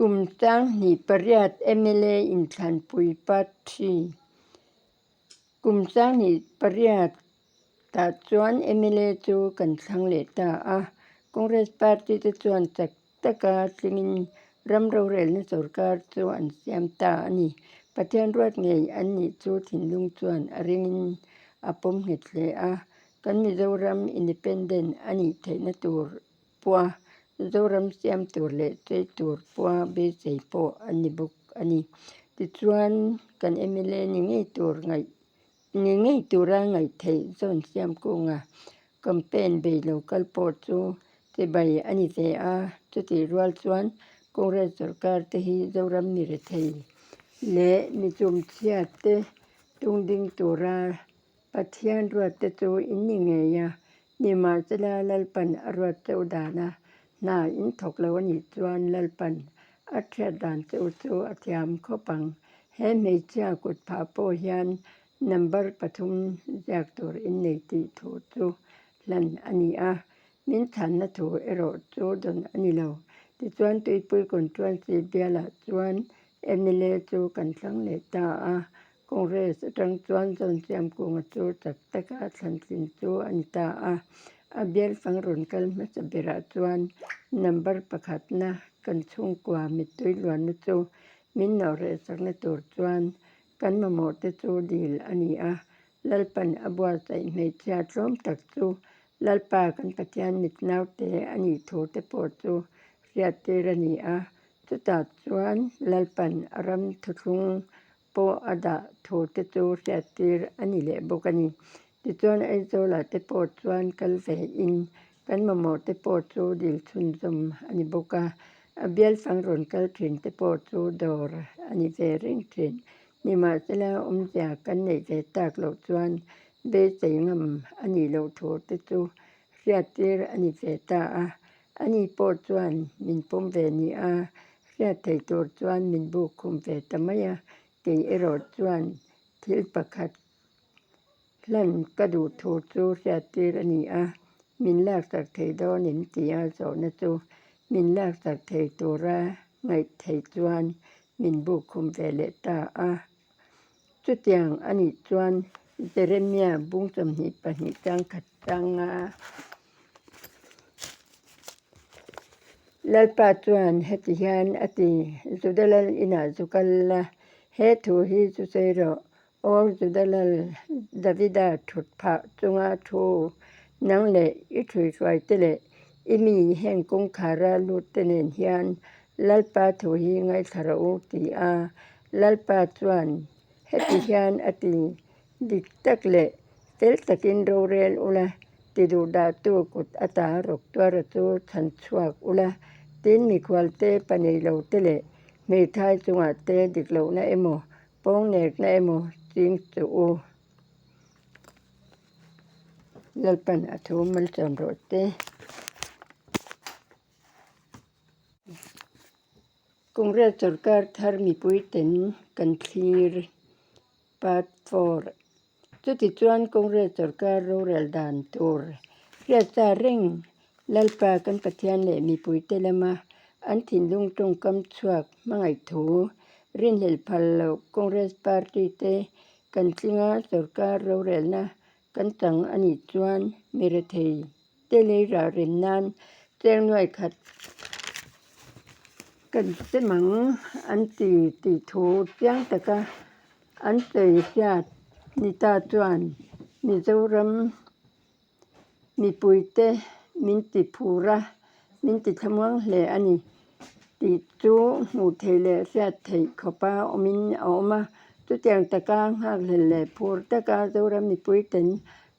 Kum 28 mla inthlanpui part three. Kum 28 tah chuan mla chu kan thlang leh ta a. Congress party te chuan chak taka tlingin ram rorelna sorkar chu an siam ta a ni. Pathian ruat ngei an nih chu thinlung chuan a ringin a pawm nghet hle a. Kan Mizoram independent a nih theihna tur pua Zoram siam tur leh chei tur pua beisei pawh a ni bawk a ni. Tichuan, kan mla ni ngei tur ngaih ni ngei tura ngaih theih zawn siam kunga campaign bei lo kal pawh chu chibai a ni ve a. Chutih rual chuan Congress sorkar te hi Zoram mi rethei leh mi chumchhia te tungding tura Pathian ruat te chu in ni ngei a, nimahsela Lalpan a ruat cheu dan a, hna in thawk lo a nih chuan Lalpan a thiat dan cheu chu a thiam khawp ang. He hmeichhia kut phah pawh hian number pathum ziak tur in nei tih thu chu hlan a ni a, min chhanna thu erawh chu dawn a ni lo. Tichuan Tuipui Constituency bialah chuan mla chu kan thlang leh ta a, Congress atang chuan Zawnsiam Kunga chu chak taka thlantlin chu a ni ta a. A bialfang rawn kal hmasa berah chuan number pakhatna kan chhungkua mittui luanna chu min nawhreh sakna tur chuan kan mamawh te chu dil a ni a. Lalpan a buatsaih hmeichhia tlawm tak chu Lalpa kan Pathian mit naute a nih thu te pawh chu hriattir a ni a. Chutah chuan Lalpan a ram thuthlung pawh a dah thu te chu hriattir a ni leh bawk a ni. Tichuan Aizawlah te pawh chuan kal ve in kan mamawh te pawh chu dil chhunzawm a ni bawk a. A bialfang rawn kal thin te pawh chu dawr a ni ve reng thin. Nimahsela awmzia kan neih ve tak loh chuan beisei ngam a nih loh thu te chu hriattir a ni ve ta a. Ani pawh chuan min pawm ve ni a, hriat thei tur chuan min buk khum ve ta mai a, kei erawh chuan thil pakhat hlan ka duh thu chu hriattir a ni a, min laksak thei dawn em ti a zawhna chu min laksak thei tura ngaih theih chuan min buk khum ve leh ta a. Chutiang a nih chuan Jeremia bung 22 changkhat changa Lalpa chuan heti hian a ti, Juda lal inah zu kal la, he thu hi zu sawi rawh, Aw Juda lal Davida thut phah chunga thu nang leh i thuihruaite leh i mi heng kawngkhara lutte nen hian Lalpa thu hi ngaithla rawh u, ti a. Lalpa chuan heti hian a ti, Dik tak leh fel takin rorel ula, ti duh dahtu kut ata rawk tuara chu chhan chhuak ula, tin mikhualte pa nei lo te leh hmeithai chungah te dik lohna emaw, pawng nekna emaw ching chu u. Lalpan a thu malsawm rawh se. Congress sorkar thar mipui ten kan thlir part four. Chutichuan Congress sorkar rorel dan tur hriatsa reng Lalpa kan Pathian leh mipuite lama an thinlung tawngkam chhuak hmangaih thu rinhlelh phal loh Congress party te kan tlinga sorkar rorelna Kan chang a nih chuan mi rethei te lei rah rem nan cheng nuai khat kan sem ang an ti tih thu chiang taka an sawi hriat ni ta chuan Mizoram mipuite min ti phur a, min ti thlamuang hle a ni tih chu hmuh theih leh hriat theih khawpa awmin a awm a. Chutiang taka nghakhlel leh phur taka Zoram mipuiten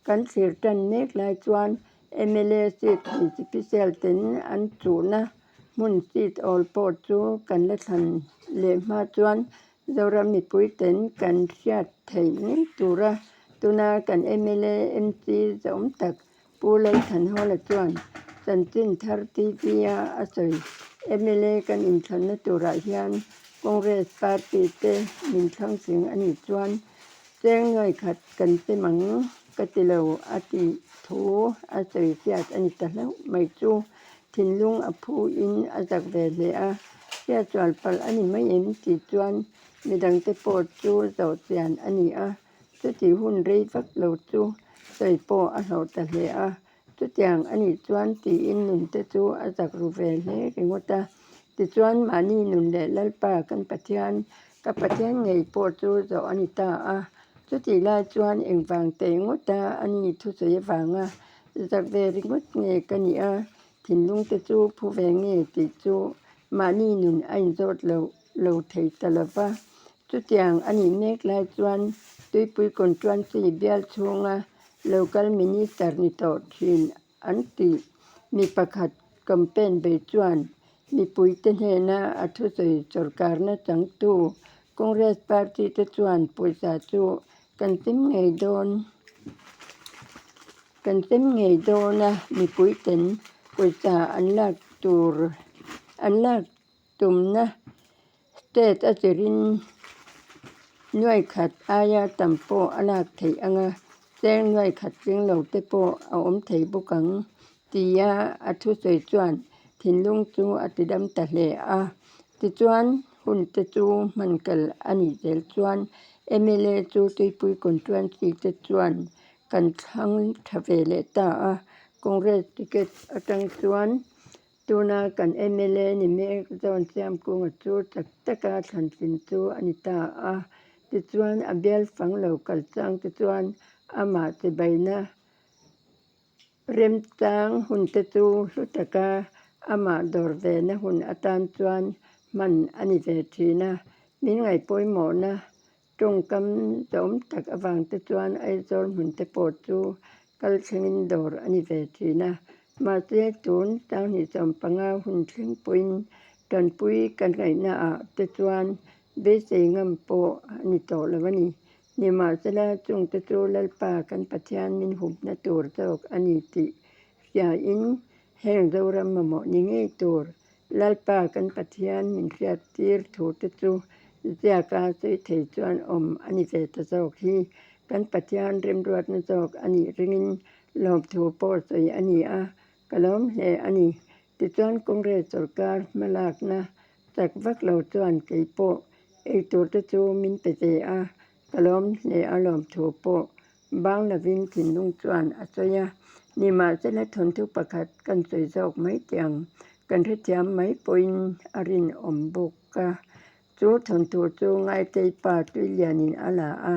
kan thlir tan mek lai chuan mla seat hnih sipisial ten an chuhna hmun seat awl pawh chu kan la thlan leh hma chuan Zoram mipuiten kan hriat theih ngei tura tuna kan mla MC zawm tak Pu Lalthanhawla chuan chanchin thar TV-a a sawi. Mla kan inthlanna turah hian Congress party te min thlang tling a nih chuan cheng nuai khat kan sem ang ka ti lo a tih thu a sawi hriat a ni ta hlauh mai chu thinlung a phuin a zak ve hle a. Hriatsual palh a ni mai em tih chuan midangte pawh chu zawh chian a ni a, chutih hun rei vak lo chu sawi pawh a hlawh ta hle a. Chutiang a nih chuan tiin nunte chu a zak ru ve hle ringawt a. Tichuan mahni nun leh Lalpa kan Pathian, ka Pathian ngei pawh chu zawh a ni ta a. Chutih lai chuan engvang teh ngawta a ni thusawi avanga zak ve ringawt nge ka nih a, thinlungte chu phu ve nge tih chu mahni nun a inzawt lo lo thei ta lo va. Chutiang a nih mek lai chuan Tuipui Constituency bial chhunga Local Minister ni tawh thin an tih. Mi pakhat campaign bei chuan mipuite hnena a thusawi sawrkarna changtu Congress party te chuan pawisa chu kan sem ngei dawn kan sem ngei dawn a, mipuiten pawisa an lak tur an lak tumna State a zirin nuai khat aia tam pawh a lak theih ang a, cheng nuai khat tling lo te pawh a awm thei bawk ang tia a thusawi chuan thinlung chu a tidam ta hle a. Tichuan, hun te chu hman kal a nih zel chuan mla chu Tuipui Constituency te chuan kan thlang tha ve leh ta a, Congress ticket atang chuan Tuna kan mla ni mek zawn Siamkunga chu chak taka thlantlin chu a ni ta a. Tichuan a bial fang lo kal chang te chuan amah chibaina remchang hun te chu hlu taka amah dawr vena hun atan chuan hman a ni ve thin a. Min ngaihpawimawhna Tawngkam zawm tak avang te chuan Aizawl hmun te pawh chu kal thlengin dawr a ni ve thin a. Mahse tun tanghnih 15 hun thleng pawhin tanpui ka ngaihnaah te chuan beisei ngam pawh a ni tawh lo a ni. Nimahsela chungte chu Lalpa kan Pathian min hupna tur zawk a ni tih hriain heng Zoram mamawh ni ngei tur Lalpa kan Pathian min hriattir thu te chu ziaka sawi thei chuan awm a ni ve ta zawk hi. Kan Pathian remruatna zawk a nih ringin lawmthu pawh sawi a ni a, ka lawm hle a ni. Tichuan Congress sorkar hmalakna chak vak lo chuan kei pawh eitur te chu min pe ve a, ka lawm hle a lawmthu pawh Bang lovin thinlung chuan a sawi a, nimahsela thawnthu pakhat kan sawi zawk mai teh ang, kan hrethiam mai pawhin a rinawm bawk a. Chu thawnthu chu Ngaitei pa Tuilianin a la a,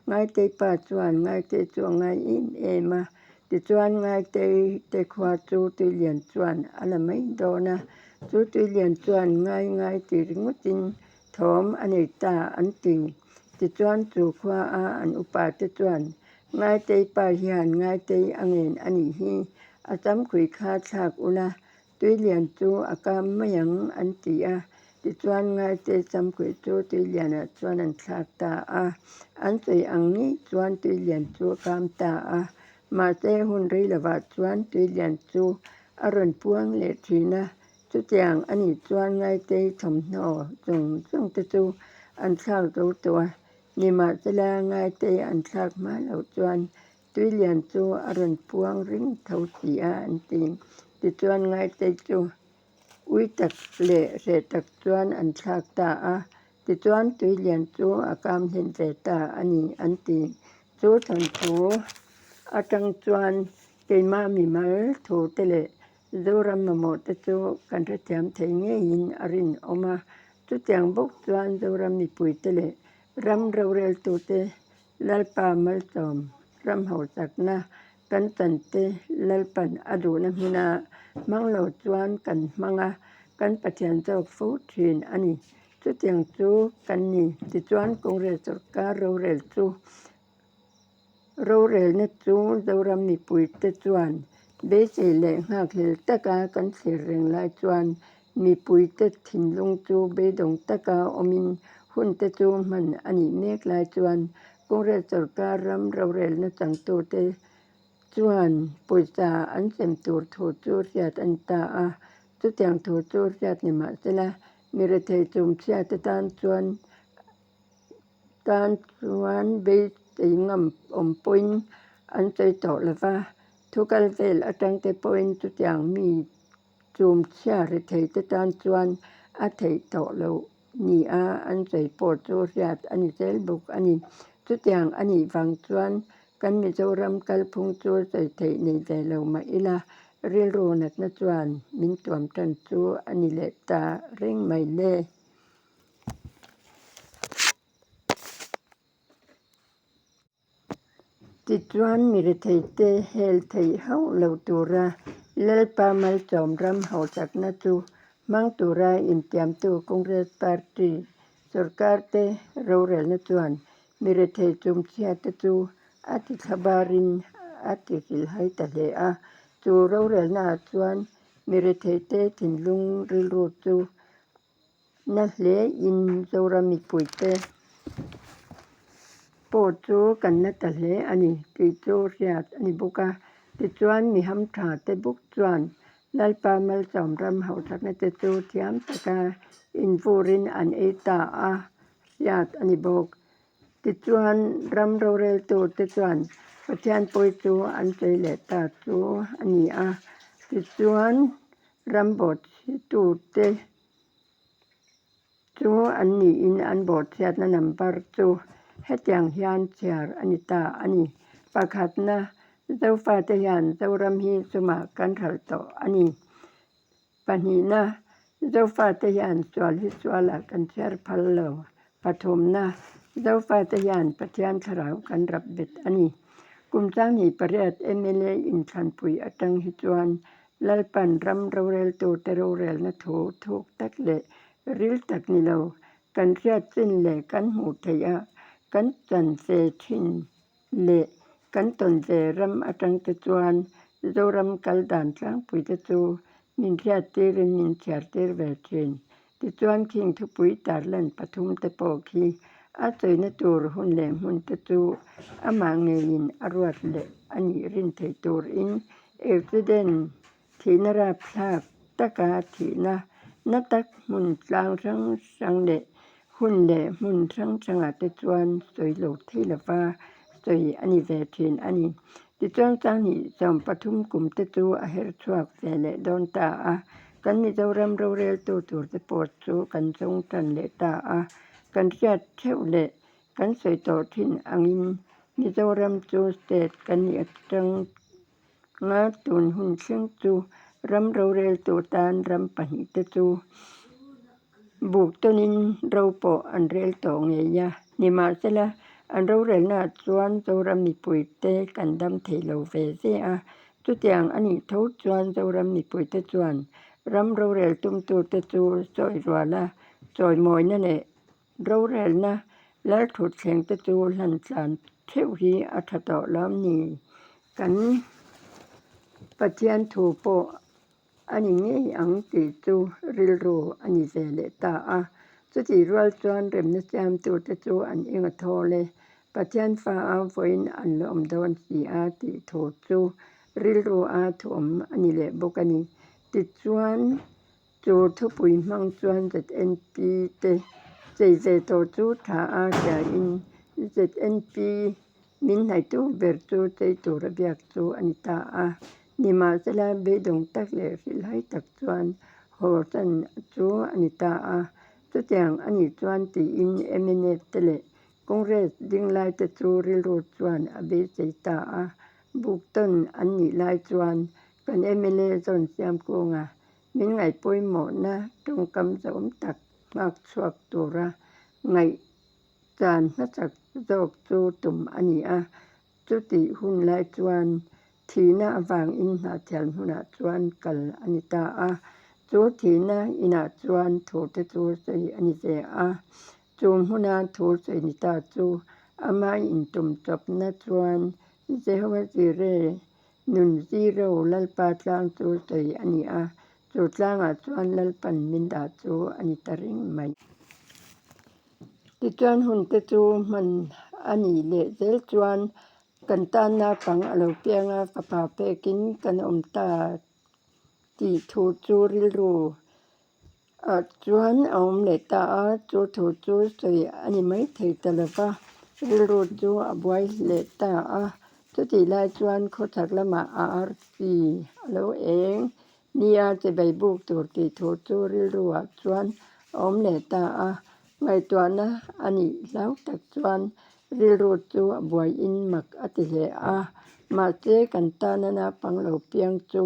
Ngaitei pa chuan Ngaitei chu a ngai em em a, tichuan Ngaitei te khua chu Tuilian chuan a la mai dawn a, chu Tuilian chuan ngai ngai ti ringawtin thawm a nei ta an ti. Tichuan chu khua a an upa te chuan Ngaitei pa hian Ngaitei a ngen a nih hi, a chamkhui kha thlak ula, Tuilian chu a kam mai ang an ti a. Tichuan Ngaitei chamkhui chu Tuilianah chuan an thlak ta a, an sawi ang ngei chuan Tuilian chu a kam ta a. Mahse hun rei lovah chuan Tuilian chu a rawn puang leh thin a, Chutiang a nih chuan Ngaitei thawmhnaw zawng zawng te chu an thlak zo tawh a, nimahsela Ngaitei an thlak hma loh chuan Tuilian chu a rawn puang ring tho si a an ti. Tichuan Ngaitei chu ui tak leh hreh tak chuan an thlak ta a, tichuan Tuilian chu a kam hlen ve ta a ni an ti. Chu thawnthu atang chuan keimah mimal thu te leh Zoram mamawh te chu kan hrethiam thei ngeiin a rinawm a, chutiang bawk chuan Zoram mipuite leh ram roreltute Lalpa malsawm ram hausakna kan chante Lalpan a duhna hmuna hmang lo chuan kan hmang a, kan Pathian zawk fo thin a ni. Chutiang chu kan ni. Tichuan Congress sorkar rorel chu Rorelna chu Zoram mipuite chuan beisei leh nghakhlel taka kan thlir reng lai chuan mipuite thinlung chu beidawng taka awmin hunte chu hman a nih mek lai chuan Congress sorkar ram rorelna changtute chuan pawisa an sem tur thu chu hriat a ni ta a. Chutiang thu chu hriat ni mahsela mirethei chumchhiate tan chuan Tan chuan beisei ngam awm pawhin an sawi tawh lo va, thu kal vel atang te pawhin chutiang mi chumchhia ri thei te tan chuan a theih tawh loh nia an sawi pawh chu hriat a ni zel bawk a ni. Chutiang a nih vang chuan kan Mizoram kalphung chu sawi theih nei ve lo mah ila, rilru natna chuan min tuam tan chu a ni leh ta reng mai le. Tichuan, mi retheite hel theih hauh lo tura Lalpa Malsawm ram hauhsakna chu hmang tura intiamtu Congress Party sorkarte rorelna chuan mi rethei chumchhiate chu a ti thlabarin a ti hrilhhai ta hle a. Chu rorelnaah chuan mi retheite thinlung rilru chu Na hle in Zoram mipuite pawh chu kan la ta hle a ni tih chu hriat a ni bawk a. Tichuan mi hamtha te bawk chuan Lalpa Malsawm ram hauhsakna te chu thiam taka invurin an ei ta a hriat a ni bawk. Tichuan ram roreltu te chuan Pathian pawi chu an sawi leh ta chu a ni a. Tichuan Ram bawhchhitute chu an niin an bawhchhiatna number chu hetiang hian chhiar a ni ta a ni. Pakhatna, Zofate hian Zoram hi sumah kan hralh tawh a ni. Pahnihna, Zofate hian sual hi sualah kan chhiar phal lo. Pathumna, Zofate hian Pathian thlarau kan rap bet a ni. Kum 18 mla inthlanpui atang hi chuan Lalpan ram roreltute rorelna thu thuk tak leh ril tak ni lo, kan hriat chin leh kan hmuh theih a, kan chan ve thin leh kan tawn ve ram atangte chuan Zoram kal dan tlangpuite chu min hriattirin min chhiartir ve thin. Tichuan khing thupui tarlan pathum te pawh khi a sawina tur hun leh hmun te chu amah ngeiin a ruat leh a nih rin theih turin accident thihna rapthlak taka thihna na tak hmun tlang hrang hrang leh hun leh hmun hrang hrangah te chuan sawi lo thei lova sawi a ni ve thin a ni. Tichuan 2013 kum te chu a her chhuak ve leh dawn ta a. Kan Mizoram roreltu turte pawh chu kan zawng tan leh ta a, kan hriat theuh leh kan sawi tawh thin angin Mizoram chu state kan nih atanga tun hun thleng chu ram roreltu tan ram pahnihte chu buk tawnin ro pawh an rel tawh ngei a. Nimahsela, an rorelnaah chuan Zoram mipuite kan dam thei lo ve ve a, Chutiang a nih tho chuan Zoram mipuite chuan ram rorel tumtute chu sawi ruala chawimawina leh rorelna lalthutthlengte chu hlan tlan theuh hi a tha tawh lawm ni? Kan Pathian thu pawh a ni ngei ang tih chu rilru a ni ve leh ta a. Chutih rual chuan remna siamtute chu an eng a thawl e. Pathian fa a vawiin an la awm dawn si a tih thu chu rilru a thuawm a ni leh bawk a ni. Tichuan, chu thupui hmang chuan ZNP te chei ve tawh chu tha a hriain ZNP min hnaitu ber chu chei tura biak chu a ni ta a. Nimahsela, beidawng tak leh hrilhhai tak chuan haw chan chu a ni ta a. Chutiang a nih chuan tiin mnf te leh Congress ding lai te chu rilru chuan a beisei ta a, buktawn an nih lai chuan kan mla zawn siam kawnga min ngaihpawimawhna tawngkam zauhawm tak nghak chhuak tura ngaihchan hmasak zawk chu tum a ni a. Chutih hun lai chuan thihna avangin hnahthial hmunah chuan kal a ni ta a. Chu thihna inah chuan thute chu sawi a ni ve a. Chu hmuna thu sawi ni ta chu ama intum chawpna chuan Jehova Jireh nun zero Lalpa tlang chu sawi a ni a, chu tlangah chuan Lalpan min dah chu a ni ta reng mai. Tichuan hunte chu hman a nih leh zel chuan kan tan naupang a lo piang a, fapa pekin kan awm ta tih thu chu rilru Ah chuan a awm leh ta a, chu thu chu sawi a ni mai thei ta lo va, rilru chu a buai leh ta a. Chutih lai chuan khawchhak lamah a arsi a lo eng. Nia chibai buk tur tih thu chu rilruah chuan a awm leh ta a. Ngaihtuahna a nih hlau tak chuan rilru chu a buaiin mak a ti hle a. Mahse kan tana naupang lo piang chu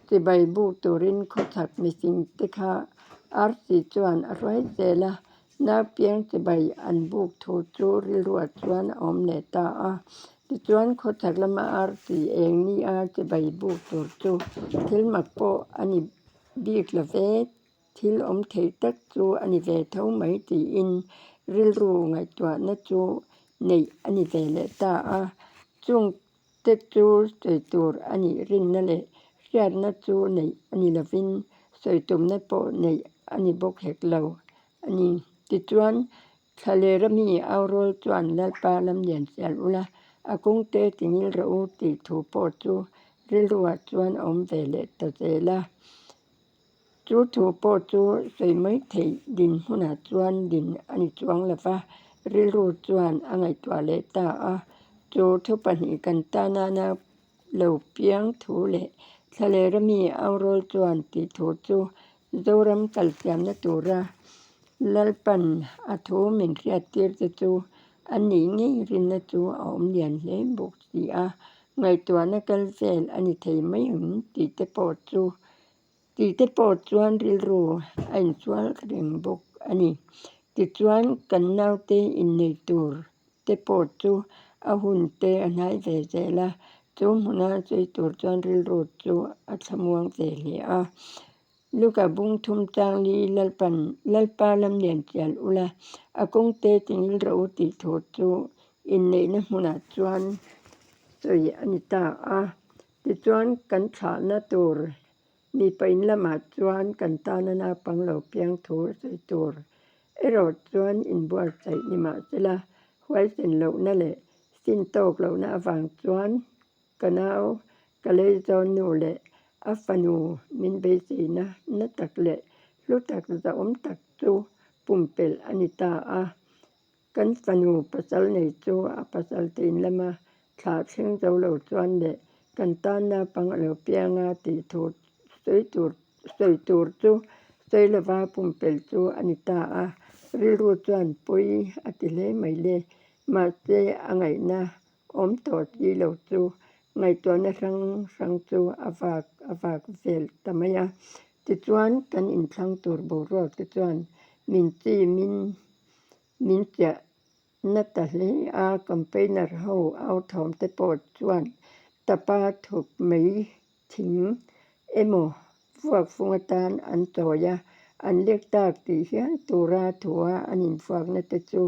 chibai buk turin khawchhak mihring te kha arsi chuan a hruai zel a. Naupiang chibai an buk thu chu rilruah chuan a awm leh ta a. Tichuan khawchhak lama arsi eng nia chibai buk tur chu thil mak pawh a ni bik lo ve. Thil awm thei tak chu a ni ve tho mai tiin rilru ngaihtuahna chu neih a ni ve leh ta a. Chungte chu sawi tur a nih rinna leh hriatna chu neih a ni lovin sawi tumna pawh neih a ni bawk hek lo a ni. Tichuan, Thlalera mi Aurawl chuan Lalpa lam lian sial ula, a kungte tingil rawh u tih thu pawh chu rilruah chuan a awm ve leh ta zel a. Chu thu pawh chu sawi mai theih dinhmunah chuan din a ni chuang lo va, rilru chuan a ngaihtuah leh ta a. Chu thu pahnih kan tana nau lo piang thu leh thlalera mi Aurawl chuan tih thu chu Zoram kalsiamna tura Lalpan a thu min hriattir te chu a nih ngei rinna chu a awm lian hle bawk si a, ngaihtuahna kal vel a ni thei mai ang tih te pawh chu tih te pawh chuan rilru a insual reng bawk a ni. Tichuan kan naute innei tur te pawh chu a hun te a hnai ve zel a, chu hmuna sawi tur chuan rilru chu a thlamuang ve hle a. Luka bung thum chang li Lalpan Lalpa lam lian chial ula, a kawng te tingil rawh u tih thu chu inneihna hmunah chuan sawi a ni ta a. Tichuan kan thlahna tur mipa in lamah chuan kan tana naupang lo piang thu sawi tur erawh chuan inbuatsaih ni mahsela huaisen lohna leh sin tawk lohna avang chuan Ka nau, ka leizawn nu leh a fanu min beiseina na tak leh hlu tak zahawm tak chu pumpelh a ni ta a. Kan fanu pasal nei chu a pasal te in lama thlah thleng zo lo chuan leh kan tan naupang a lo piang a tih thu sawi tur sawi tur chu sawi lova pumpelh chu a ni ta a. Rilru chuan pawi a ti hle mai le. Mahse a ngaihna Awm tawh si lo chu ngaihtuahna hrang hrang chu a vak a vak vel ta mai a. Tichuan kan inthlang tur boruak te chuan min chimin min chiah na ta hle a, campaigner ho au thawm te pawh chuan tapa thup mai thing emaw vuak fung atan an chawi a, an lek tak tih hial tura thua an invuakna te chu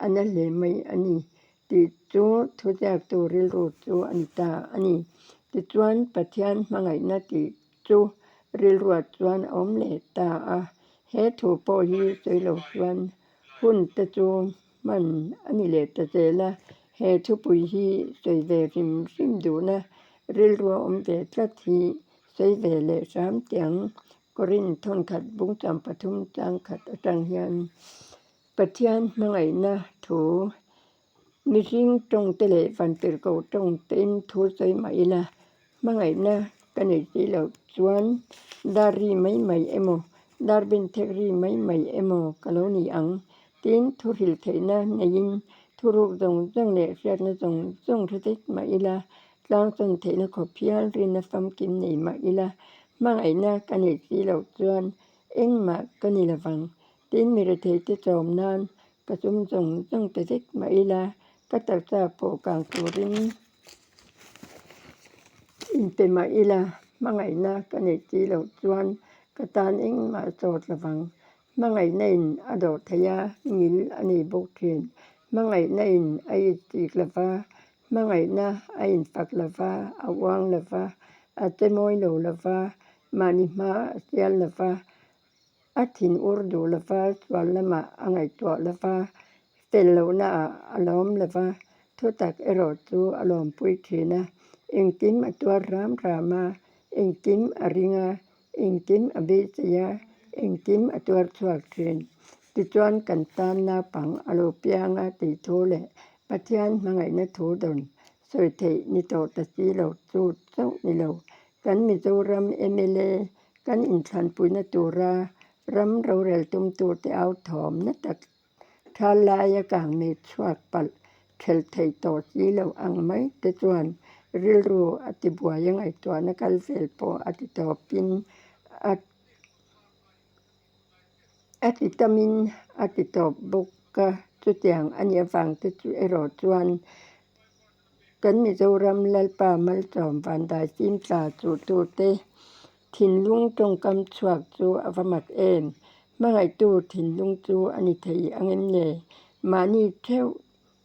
a na hle mai a ni. Tih chu thuziaktu rilru chu a ni ta a ni. Tichuan, Pathian hmangaihna tih chu rilruah chuan a awm leh ta a. He thu pawh hi sawi lo chuan hun te chu hman a ni leh ta zel a. He thupui hi sawi ve hrim hrim duhna rilrua awm ve tlat hi sawi ve leh hram tiang Korin thawnkhat bungchang pathum changkhat atang hian Pathian hmangaihna thu mihring tawngte leh vantirhkoh tawngtein thu sawi mah ila, hmangaihna ka nei si loh chuan dar ri mai mai emaw, dar bin thek ri mai mai emaw ka lo ni ang. Tin, thu hrilh theihna neiin thuruk zawng zawng leh hriatna zawng zawng hre vek mah ila, tlangsawn theihna khawp hial rinna famkim nei mah ila, hmangaihna ka neih si loh chuan engmah ka ni lovang. Tin, mi retheite chawm nan ka sum zawng zawng pe vek mah ila, ka taksa pawh kang turin inpe mah ila, hmangaihna ka neih si loh chuan ka tan engmah sawt lovang. Hmangaihna in a dawh theih a, ngil a nei bawk thin. Hmangaihna in a itchik lova, hmangaihna a infak lova, a uang lova, a che mawi lo lova, mahni hma a sial lova, A thin ur duh lova, sual lamah a ngaihtuah lova, fel lohnaah a lawm lova, thutak erawh chu a lawmpui thin a. Engkim a tuar ram ram a, engkim a ring a, engkim a beisei a, engkim a tuar chhuak thin. Tichuan kan tan naupang a lo piang a tih thu leh Pathian hmangaihna thu dawn sawi theih ni tawh ta si lo chu chauh ni lo. Kan Mizoram mla. Kan inthlanpuina tura ram rorel tumtute au thawm na tak thal laia kangmei chhuak palh thelh theih tawh si lo ang mai te chuan rilru a tibuai a ngaihtuahna kal vel pawh a ti tawpin a A ti tamin a ti tawp bawk a, chutiang a nih avang te chu erawh chuan kan Mizoram Lalpa Malsawm Vandai Fimtla chuhtute thinlung tawngkam chhuak chu a va mak em? Hmangaihtu thinlung chu a ni thei ang em le? Mahni theuh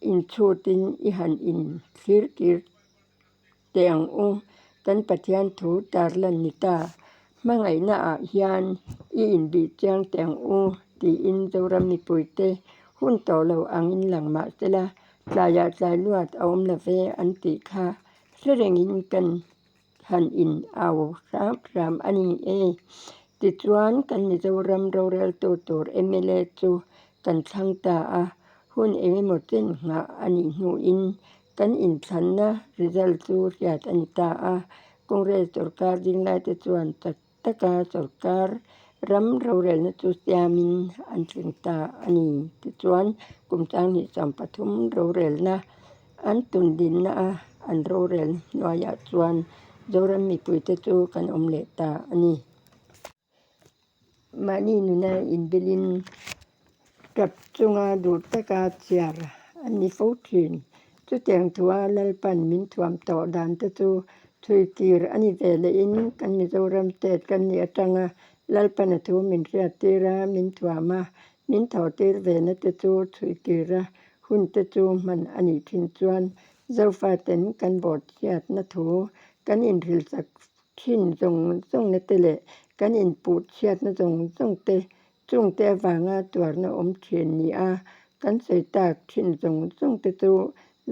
inchhutin i han inthlir tir Teh ang u, kan Pathian thu tarlan ni ta. Hmangaihna ah hian i inbih chiang teh ang u tiin Zoram mipuite hun tawh lo angin lang mah sela, tlaiah tlai luat a awm lo ve an tih kha hre rengin kan han in au hram hram a ni e. Tichuan kan Mizoram roreltu tur mla chu kan thlang ta a, hun engemaw chen nghah a nih hnuin Kan inthlanna result chu hriat a ni ta a, Congress sorkar dinglaite chuan chak taka sorkar ram rorelna chu siamin an tling ta a ni. Tichuan, kum sanghnih 13 rorelna an tundinna a an rorelna hnuaiah chuan Zoram mipuite chu kan awm leh ta a ni. Mahni nuna inbilin tap chunga duh taka chhiar an ni fo thin. Chutiang thua Lalpan min thuam tawh dan te chu chhui tir a ni ve lehin kan Mizoram state kan nih atanga Lalpan a thu min hriat tir a, min thuam a, min thawh tir ve na te chu chhui tir a hun te chu hman a nih thin chuan Zofaten kan bawhchhiatna thu kan inhrilhsak Thin zawng zawngna te leh kan inpuh chhiatna zawng zawng te chungte avanga tuarna awm thin ni a, kan sawi tak thin zawng zawng te chu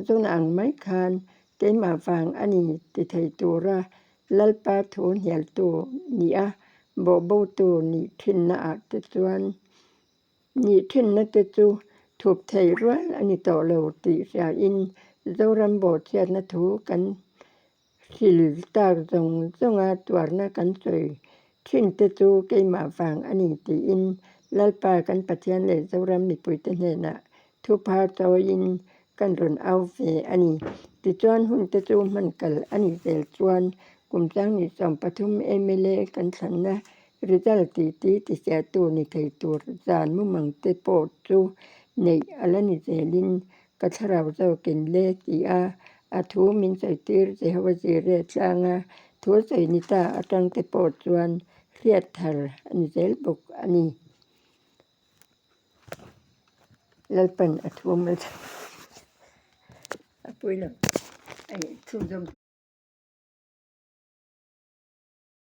zawna ang mai khan keimah vang a ni ti thei tura Lalpa thu hnialtu ni a, bawhbotu nih thinna ah te chuan Nih thinna te chu thup theih rual a ni tawh lo tih hriain Zoram bawhchhiatna thu kan hril tak zawng zawnga tuarna kan sawi thin te chu keimah vang a ni tiin Lalpa kan Pathian leh Zoram mipuite hnenah thupha chawiin kan rawn au ve a ni. Tichuan hun te chu hman kal a nih zel chuan kum sanghnih 13 mla kan thlanna Result tih ti tisiahtu ni thei tur zan mumang te pawh chu neih a la ni zelin ka thlarau zawkin le ti a, a thu min sawitir Jehova Jireh tlanga thu sawi ni ta atang te pawh chuan hriat thar a ni zel bawk a ni. Lalpan a thu a pui lo a ni chhunzawm.